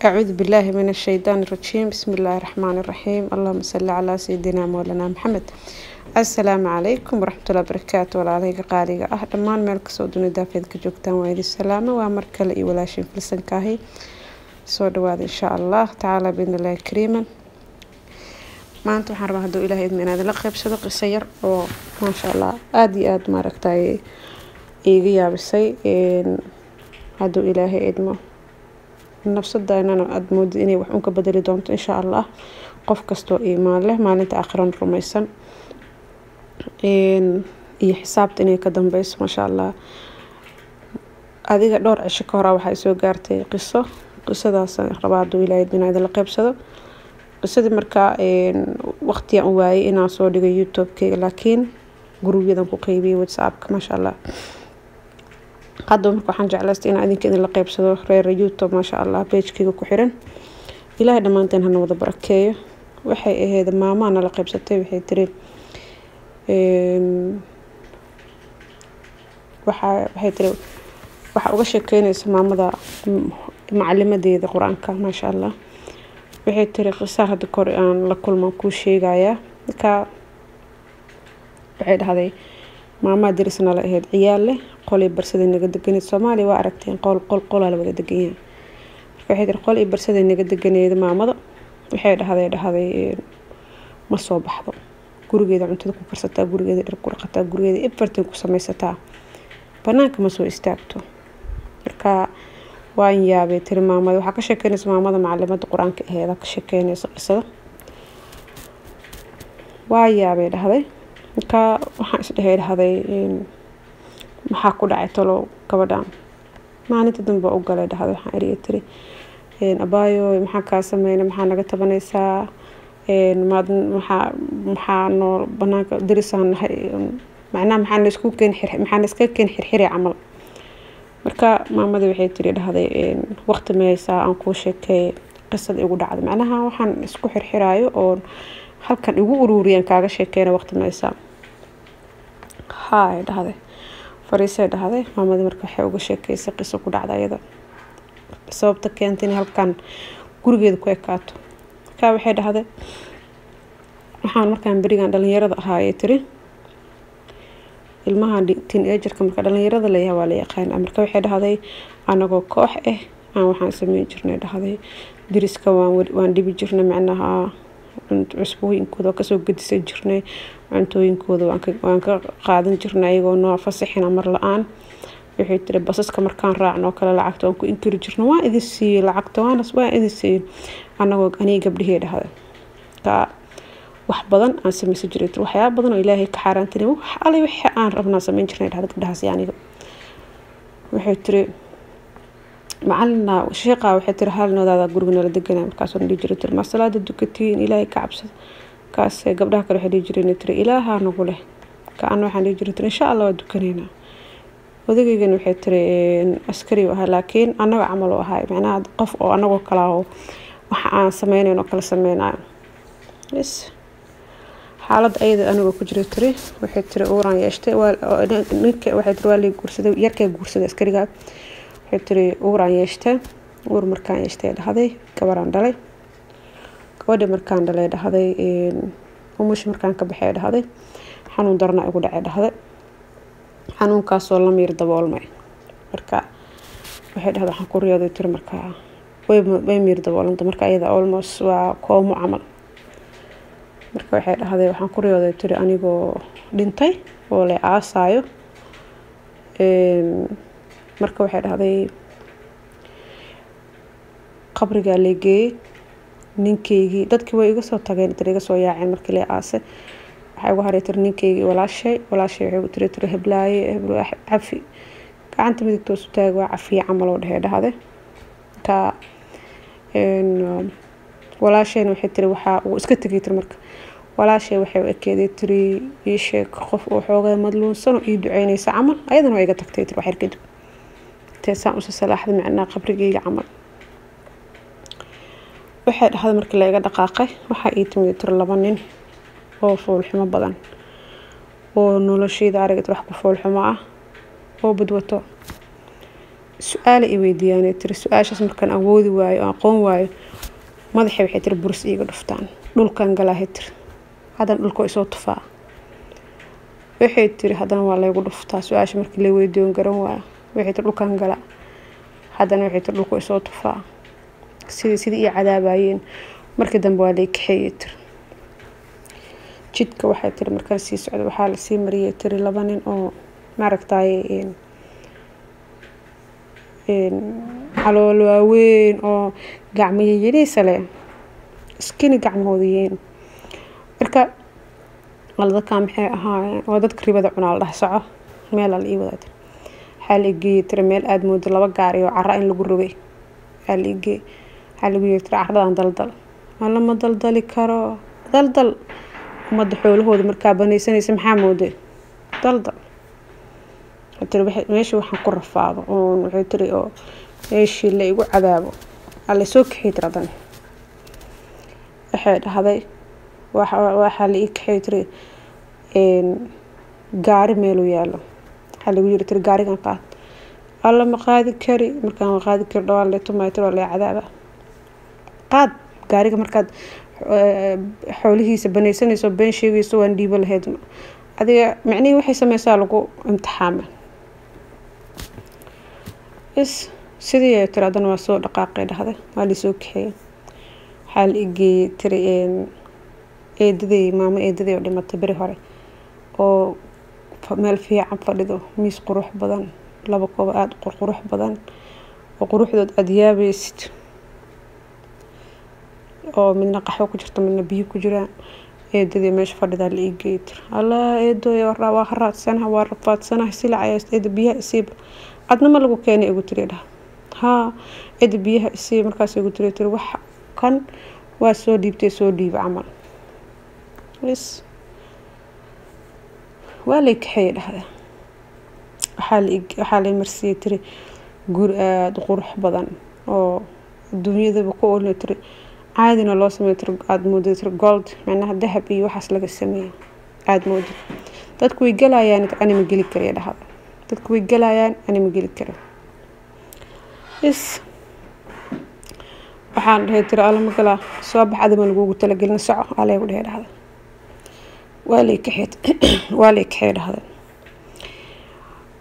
أعوذ بالله من الشيطان الرجيم. بسم الله الرحمن الرحيم. اللهم صل على سيدنا مولانا محمد. السلام عليكم ورحمة الله وبركاته. Walaalahayga qaaliga ah, dhammaan meel kastoo dunida daafeed ka joogtaan, waa idin salaamo. Waa mar kale iyo walaashin Filsankaahi. Soo dhawaada, insha Allah tacaala, biidni Illahi kariiman. Maanta waxaan rabaa, hadduu Ilahay idmo, inaad la qaybsado qiso yar oo, maasha Allah, aada iyo aada maaragtay iiga yaabisay. Hadduu Ilaahay idmo, nafsadaynana aada moodid inay wax un ka bedeli doonto, insha Allah, qof kastoo iimaan leh, maalinta aakhirana rumaysan iyo xisaabta inay ka dambeyso, maasha Allah. Adiga dhowr cisho ka horaa waxay soo gaartay qiso. Qisadaas rabaa, hadduu Ilaahay idmo, inaan idinla qaybsado qisadii. Markaa waqtiyan u waayay inaan soo dhigo YouTube-keyga, laakiin group-yadan ku qeybiyay WhatsAppka, maasha Allah. Hadda marka waxaan jeclaystay inaan idinka idinla qaybsado, reer YouTube, maasha Allah, page-keyga ku xiran. Ilaahay dhammaanteen hana wada barakeeyo. Waxay ahayd maamaa nala qaybsatay. Waxay tiri waxay tiri, waxaa uga sheekeynaysa maamada macalimadeeda Qur-aanka, maasha Allah. Waxay tiri, qisa hadda kor aan la kulman kuu sheegayaa. Marka waxay dhahday, maamaa derisna la ahayd, ciyaal leh, qolay barsaday naga deganeed. Soomaaliya waa aragteen, qol qol qolaa la wada degan yahay. Marka waxay tiri, qol iyo barsaday naga deganeed maamada. Waxay dhahday, ma soo baxdo gurigeeda, cuntada ku karsataa gurigeeda, dhar ku dhaqataa gurigeeda, everything ku sameysataa, banaanka ma soo istaagto. Marka waan yaabay, tiri maamada. Waxaa ka sheekeynaysa maamada macalimada Qur-aanka aheeda ka sheekeynaysa qisada. Waa yaabay, dhahday. Marka waxaan isdhehay, dhahday, maxaa ku dhacay talo gabadhan? Maalinta dambe u galay, dhahday. Waxaan eriya, tiri, abaayo, maxaa kaa sameynay? Maxaa naga tabanaysaa? Maad maxaa noo banaanka derisaan nahay, macnaha maxaa naisku keen, maxaa naiskaga keen xirxiri camal. Marka maamadii waxay tiri, dhahday, waqti mahaysaa aan kuu sheekeey qisada igu dhacday? Macnaha waxaan isku xirxiraayo oo halkan igu ururiyaan kaaga sheekeyna, waqti mahaysaa? Haa, ay dhahday. Fariisay, dhahday maamadii. Marka waxay uga sheekeysay qiso ku dhacda iyada, sababta keentay in halkan gurigeeda ku ekaato. Marka waxay dhahday, waxaan markaan berigan dhalinyarada ahaa, ayay tiri, ilmaha teenager-ka, marka dhalinyarada layahay waa la yaqaana. Marka waxay dhahday, anagoo koox ah aan waxaan sameyn jirnay, dhahday, deriska waan dhibi jirnay. Macnaha cusbooyinkooda waa kasoo gedisan jirnay, cuntooyinkooda waan ka qaadan jirnay ayagoo noo fasaxina mar la-aan. Waxay tiri, basaska markaan raacno oo kale, lacagta waan ku inkiri jirnay, waan idin siiyey lacagta, waan idin siiyey, anagoo aniga gabdhihii, dhahday. Ka wax badan aan sameysan jiray, waxyaaba badan oo Ilaahay ka xaaraantinay, wax alle wixii aan rabnaa sameyn jirnay, dhahday, gabdhahaas iyo aniga. Waxay tiri, macalina sheeqa, waxay tiri, hal noodaada guriga nala deganaa. Markaasuu dhihi jiray, tiri, ma salaada dukatiin? Ilaahay ka cabsada. Kaas gabdhaha kale waxay dhihi jireen, tiri, Ilaaha nagu leh. Ka ana waxaan dhihi jiray, tiri, insha Allah waa dukanaynaa. Odageygana, waxay tiri, askari ahaa, laakiin annaga camal oo ahay, macnaha qof oo anagoo kala oo waxa aan sameynayn oo kala sameynayo bas. Xaalad ayada anigoo ku jira, tiri, waxay tiri, uuraan yeeshtay. Ninka, waxay tiri, waa lay guursaday, yarkay guursaday askariga. Waxay tiri, uuraan yeeshtay. Uur markaan yeeshtay, dhahday, gabaraan dhalay. Gabadhi markaan dhalay, dhahday, umushi markaan ka baxay, dhahday, xanuun darna igu dhacay, dhahday, xanuunkaasoo la miir daboolmay. Marka waxay dhahday, waxaan ku riyooday, tiri, markaa way miir daboolanta, marka iyada almost waa koomo camal. Marka waxay dhahday, waxaan ku riyooday, tiri, anigoo dhintay oo la aasaayo. Marka waxay dhahday, qabrigaa la geeyey ninkeygii, dadkii way iga soo tageen, tiri, iga soo yaaceen. Markii la aasay, waxay ugu haray, tiri, ninkeygii, walaashay. Walaashay waxay tiri, heblaaye, cafi, gacanta midigta hoosu taag, waa cafiye camal oo dhehe, dhahday. Marka walaashayna, waxay tiri, waxaa uu iska tegay, tiri. Marka walaashay waxay u ekeeday, tiri, ii sheeg, qof oo xoogaa madluunsan oo ii duceynaysa camal. Ayadana waa iga tagtay, tiri, waxyar kadib teesaan usa salaaxday, macnaa qabrigeyga camal. Waxay dhahday, markii la iga dhaqaaqay, waxaa ii timid, tiri, laba nin oo foolxumo badan, oo noloshayda aragid wax ku foolxumo ah, oo badwato. Su-aala i weydiiyaanay tiri. Su-aashaas markaan awoodi waayo, aqoon waayo, madaxay waxay tiri buris iiga dhuftaan, dhulkan galaahay tiri. Haddana dhulka isoo tufaa, waxay tiri. Haddana waa laygu dhuftaa su-aasha markii la weydiiyo, garan waayo, waxay tiri, dhulkan galaa. Haddana waxay tiri dhulka isoo tufaa. Sidii ii cadaabayeen, markii dambe waa lay kaxeeyey tiri. Jidka waxay tiri markaan sii socdo, waxaa lasii mariyay tiri laba nin oo maaragtaye calool waaweyn oo gacmo yariisa leh, iskini gacmahooda yihiin. Marka dadkaa maxay ahaayeen? Waa dadka ribada cunaa. La dhaha soco, meel la ii wadaa tiri. Waxaa la igeeyey tiri meel aada moodo laba gaari oo cara in lagu rogay waxaa la igeeyey. Waxaa lagu yiri tiri carradan daldal. Waa lama daldali karo. Daldal ummadda xoolahooda markaa banaysanaysa, maxaa mooday? Daldal. Waxay tiri meeshii waxaan ku rafaado oon, waxay tiri, oo meeshii la igu cadaabo, aa lasoo kaxiyey tiri. Haddana waxay dhahday waxaa la ii kaxeey tiri gaari meeluu yaalo. Waxaa lagu yiri tiri gaarigan qaad. Alla ma qaadi kari. Markaan ma qaadi kari, dhawaan lee tumaya tiri, waa lee cadaaba. Qaad gaariga markaad xoolihiisa banaysanayso, been sheegayso, waan dhiibo lahayd adiga. Micnihii waxay sameysaa lagu imtixaama is. Sidii ay tiri haddana waa soo dhaqaaqay dhahday, waa laisoo kaxeeyey. Waxaa la igeeyey tiri eedaday, maamo eedaday oo dhimatay beri hore, oo meel fiican fadhido, miis qurux badan, laba koob aada u qurqurux badan oo quruxdood aada yaabaysid, oo midna qaxwo ku jirto, midna biyo ku jiraan. Eedadii meesha fadhidaa la ii geeyey tiri. Allah eedoy, waa haraadsanaha, waa rafaadsanaha, silacaya, eeda biyaha isiiba. Adna ma lagu keenay igu tiri dhah. Haa eeda, biyaha isii. Markaas igu tiri tiri wax kan waa soo dhiibtay, soo dhiiba camal bas. Waa lay kaxeeyey dhahda. Waxaa lay marsiiyey tiri guri aada u qurux badan oo adduunyadaba ku oolna tiri, caadina loo sameeyo tiri, aada moodid tiri gold, macnaha dahab iyo waxaas laga sameeyey aada moodid. Dadku way galayaan, ani ma geli kariya dhahda. Dadku way galayaan, ani ma geli kari. Is waxaan dhahay tiri alla ma galaa. Soo bax, adima lagugu talagelin, soco alaygu dhahay dhahda. Waa lay kaxeey, waa lay kaxeey dhahday.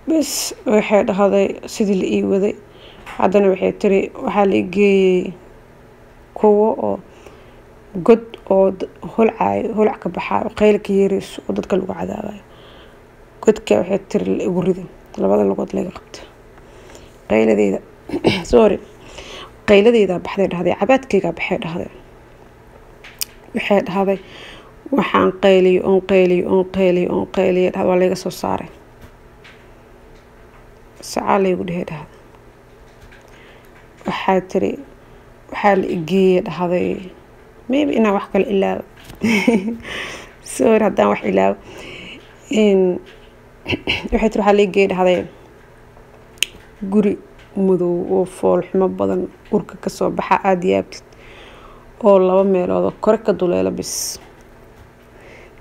Bas waxay dhahday sidii la ii waday, haddana waxay tiri waxaa la ii geeyey kuwo oo god oo holcaayo, holac ka baxaayo, qayl ka yeerayso, oo dadka lagu cadaabayo. Godka waxay tiri la igu riday, labada lugood laga qabta. Qayladeyda, sorry, qayladeydaa baxday dhahday, cabaadkaygaa baxay dhahday. Waxay dhahday waxaan qayliyo oon qayliyo oon qayliyo oon qayliyo dhahday, waa layga soo saaray. Sacaa laygu dhehe dhahday. Waxaa tiri waxaa la igeeyey dhahday, maybe inaan wax kale ilaawo, sorry haddaan wax ilaawo. Waxay tiri waxaa la igeeyey dhahday guri madow oo fool xumo badan, urka kasoo baxa aada yaabtid, oo laba meelood oo kore ka duleelo. Bis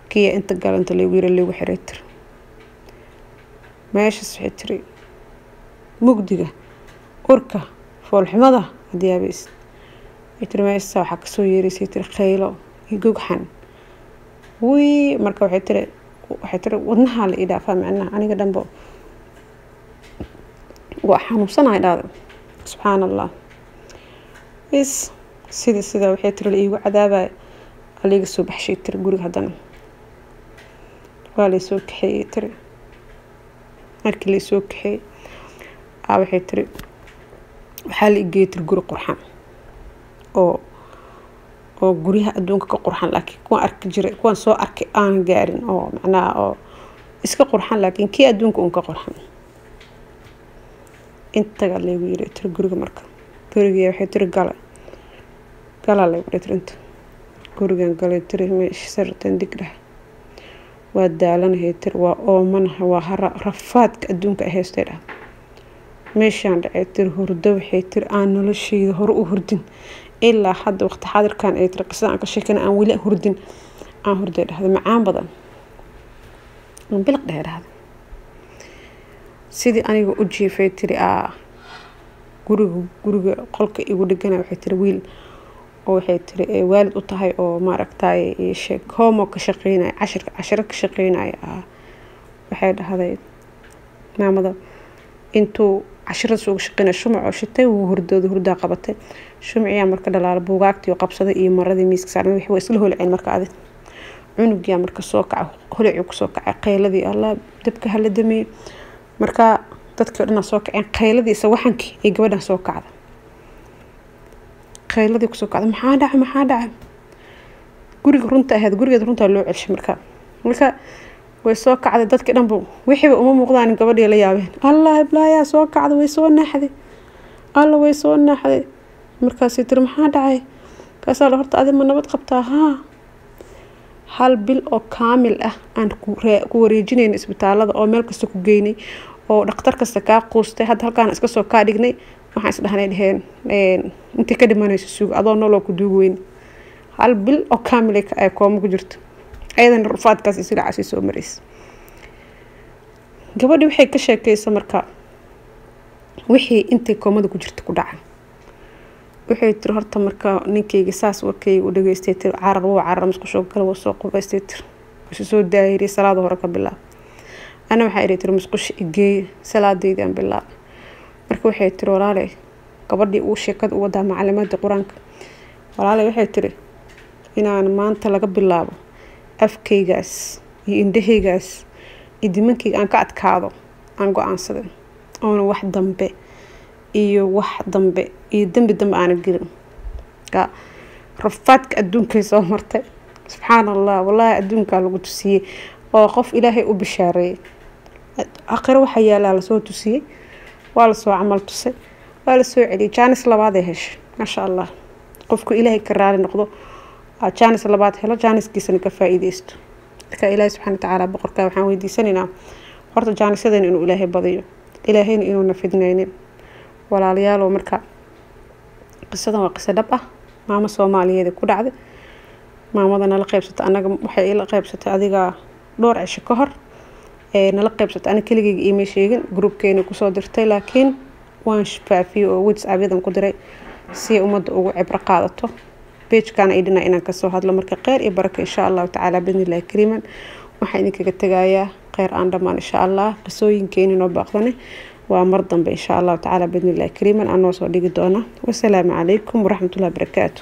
kiya inta galanta laygu yiri, laygu xiray tiri meeshaas. Waxay tiri mugdiga, urka, foolxumada aada yaabaysid. Waxay tiri meesha waxaa kasoo yeeraysay tiri khaylo iyo gogxan wii. Marka waxay tiri wadnaha la ii dhaafaa, macnaha aniga dhanbo waa xanuunsanahay dhahda. Subxaan Allah. Is sidii sida waxay tiri la iigu cadaabaya, aliga soo baxshay tiri guriga. Haddana waa laysoo kaxeeyey tiri. Markii laysoo kaxeeyey aa waxay tiri waxaa la igeeyey tiri guri qurxan oo guryaha adduunka ka qurxan, laakiin kuwan arki jiray, kuwan soo arkay aan gaarin, oo macnaha oo iska qurxan, laakiin kii adduunka uun ka qurxan. Intagaa laygu yiri tiri guriga. Marka gurigii waxay tiri gala galaa laygu dhihi tiri. Inta gurigan galay tiri, meesha sartan dig dhah, waa daalanahay tiri, waa oomanahay, waa hara, rafaadka adduunka ay haystay dhah. Meeshaan dhacay tiri hurdo, waxay tiri aan nolosheyda hore u hurdin ilaa hadda waqti xaadirkan ay tiri qisada aan ka sheekana aan weli hurdin aan hurday dhahda, macaan badan aan biliq dhehe dhahda. Sidii aniga u jiifay tiri aa Guriga qolka igu dhegana, waxay tiri, wiil oo waxay tiri waalid u tahay oo maaragtay sheeg homo ka shaqeynaya, cashir cashiro ka shaqeynaya. Waxay dhahday maamada intuu cashiradaas uga shaqeynaya shumac oo shitay, wuu hurdooda, hurdaa qabatay. Shumciyaa marka dhalaala, buugaagtii oo qabsaday iyo maradii miiska saaran wixii waa isla holceen. Marka adig cunugiyaa marka soo kaca, holicii kusoo kacay, qayladii, "Allah, dabka hala damiyey." Marka dadkii o dhan soo kaceen, qayladii isa waxankii iyo gabadhan soo kacda, qayladii kusoo kacda, "Maxaa dhacay? Maxaa dhacay?" Guriga runta ahayd, gurigeeda runtaa loo celshay. Marka way soo kacday, dadkii dhanba wixiiba uma muuqdaan, gabadhii la yaabeen. "Allah, iblaayaa soo kacday, way soo naaxday, alla way soo naaxday." Markaasay tiri, "Maxaa dhacay?" Markaasaa la, "Horta adi ma nabad qabtaa?" "Haa." Hal bil oo kaamil ah aan ku wareejinayna isbitaalada oo meel kasta ku geynay oo dhakhtar kasta kaa quustay, hadda halkaan iska soo kaa dhignay. Waxaan isdhahnay, dheheen, intii ka dhimanayso suug, adoo noloo ku duugi weyn. Hal bil oo kaamil ay kooma ku jirto, ayadana rufaadkaas iyo silacaasi soo maraysa. Gabadhii waxay ka sheekaysa marka wixii intay koomada ku jirta ku dhaca. Waxay tiri, horta marka ninkayga saas warkayga u dhageystay, tiri, carar wuu carar, musqusho gala, wuu soo qubaystay, tiri, isu soo daahiriyay, salaada hore ka bilaab. Ana waxaa idhi, tiri, musqusha igeeye, salaadeydii aan bilaabay. Marka waxay tiri, walaaley, gabadhii uu sheekada u wadaa, macalimadii qur-aanka, walaaley, waxay tiri, inaan maanta laga bilaabo afkaygaas iyo indhahaygaas iyo dimankayga aan ka adkaado aan go-aansaday, oona wax dambe iyo wax dambe iyo dembi dambe aana gelin. Ka rafaadka adduunkay soo martay, subxaan Allah, wallaahi adduunkaa lagu tusiyey oo qof Ilaahay u bishaareeyey aakhiro waxaa yaalaa lasoo tusiyey, waa lasoo camal tusay, waa lasoo celiyey. Jaanis labaad ay heshay, maasha Allah. Qofku Ilaahay ka raali noqdo, jaanis labaad helo, jaaniskiisana ka faa-iideysto. Marka Ilaahay subxana watacaala boqorka waxaan weydiisanaynaa horta jaanisyadana inuu Ilaahay badiyo, Ilaahayna inuuna fidnaynin, walaalayaalow. Marka qisadan waa qiso dhab ah, maamo Soomaaliyeed ku dhacday. Maamada nala qaybsatay annaga waxay ila qaybsatay adiga dhowr cisho ka hor ee nala qaybsatay. Aniga keligeyga iima sheegin, groupkeena kusoo dirtay, laakiin waan faafiyey oo WhatsApp-yadan ku diray si ay ummadda ugu cibro qaadato. Page-kana ay dhina inaan kasoo hadlo. Marka kheyr iyo baraka insha Allahu tacaala biidnillahi kariiman. Waxaan idinkaga tegayaa kheyr aan dhammaan insha Allah. Qisooyinkeeni noo baaqdane waa mar dambe insha Allahu tacaala biidnillahi kariiman aan noo soo dhigi doona. Wasalaamu calaykum waraxmatullahi wabarakaatu.